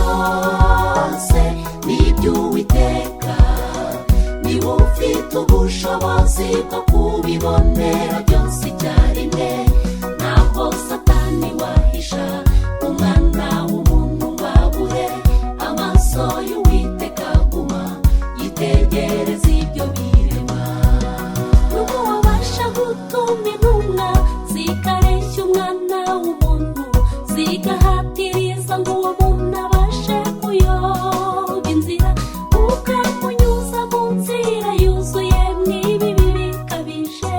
Byose ni iby'Uwiteka, niwe ufite ubushobozi bwo kubibonera byose icyarimwe. Ntabwo Satani wahisha umwana w'umuntu ngo abure, amaso y'Uwiteka aguma yitegereza ibyo birema. N'ubwo wabasha gutuma intumwa zikareshya umwana w'umuntu, zigahatiriza ngo uwo muntu abashe kuyoba inzira, ukamunyuza mu nzira yuzuye n'ibibi bikabije,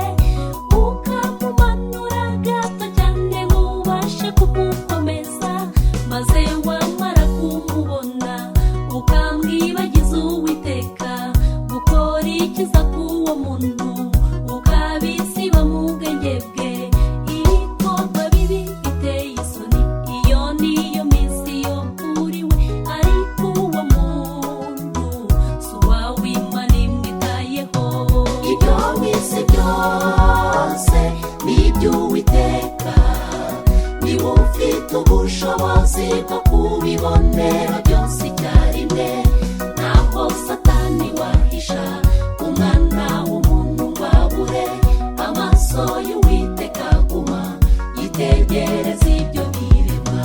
ukamumanura gato cyane ngo ubashe kumukomeza, maze wamara kumubona ukamwibagiza Uwiteka, gukora ikiza k'uwo muntu ukabisiba mu bwenge bwe. Ibikorwa bibi biteye isoni, iyo niyo minsi yo kuri we, ariko uwo muntu si uwawe, Imana imwitayeho. Ibyo mu isi byose ni iby'Uwiteka, niwe ufite ubushobozi bwo kubibonera byose icyarimwe. Ntabwo Satani wahisha umwana w'umuntu ngo abure, amaso y'Uwiteka aguma yitegereza ibyo birema.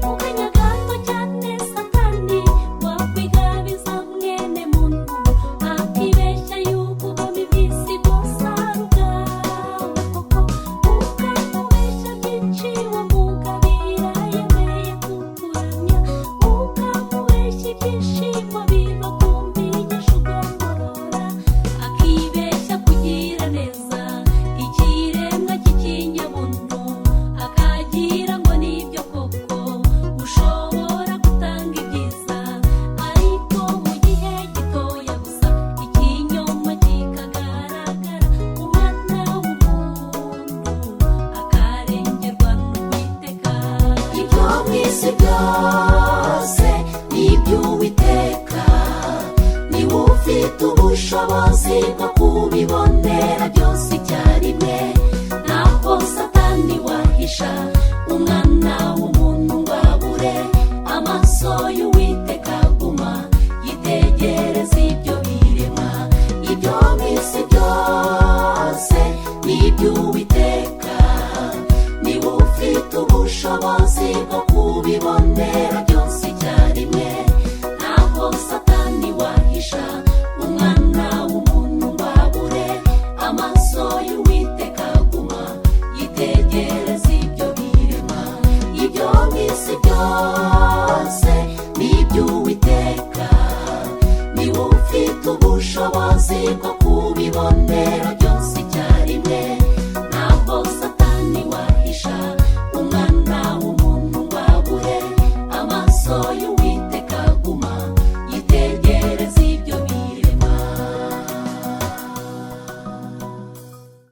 Mu kanya gato cyane Satani wakwigabiza mwene muntu, akibeshya yuko ubona iby'isi bwose ari ubwawe koko, ukamubeshya byinshi wamugabira yemeye kukuramya, ukamubeshya ibyishimo biva ku mbigisha ugomborora, akibeshya kugira neza ikiremwa cy'ikinyabuntu, akagira ngo nibyo koko ushobora gutanga ibyiza, ariko mu gihe gitoya gusa ikinyoma kikagaragara, umwana w'umuntu akarengerwa n'Uwiteka. Ibyo mu isi byose ni iby'Uwiteka, niwe ufite ubushobozi bwo kubibonera byose icyarimwe. Ntabwo Satani wahisha umwana w'umuntu ngo abure, amaso y'Uwiteka aguma yitegereza ibyo birema. Ibyo mu isi byose ni iby'Uwiteka, niwe ufite ubushobozi bwo kubibonera byose icyarimwe. Ntabwo Satani wahisha umwana w'umuntu ngo abure, amaso y'Uwiteka aguma yitegereza ibyo birema. Ibyo mu isi byose ni iby'Uwiteka, niwe ufite ubushobozi bwo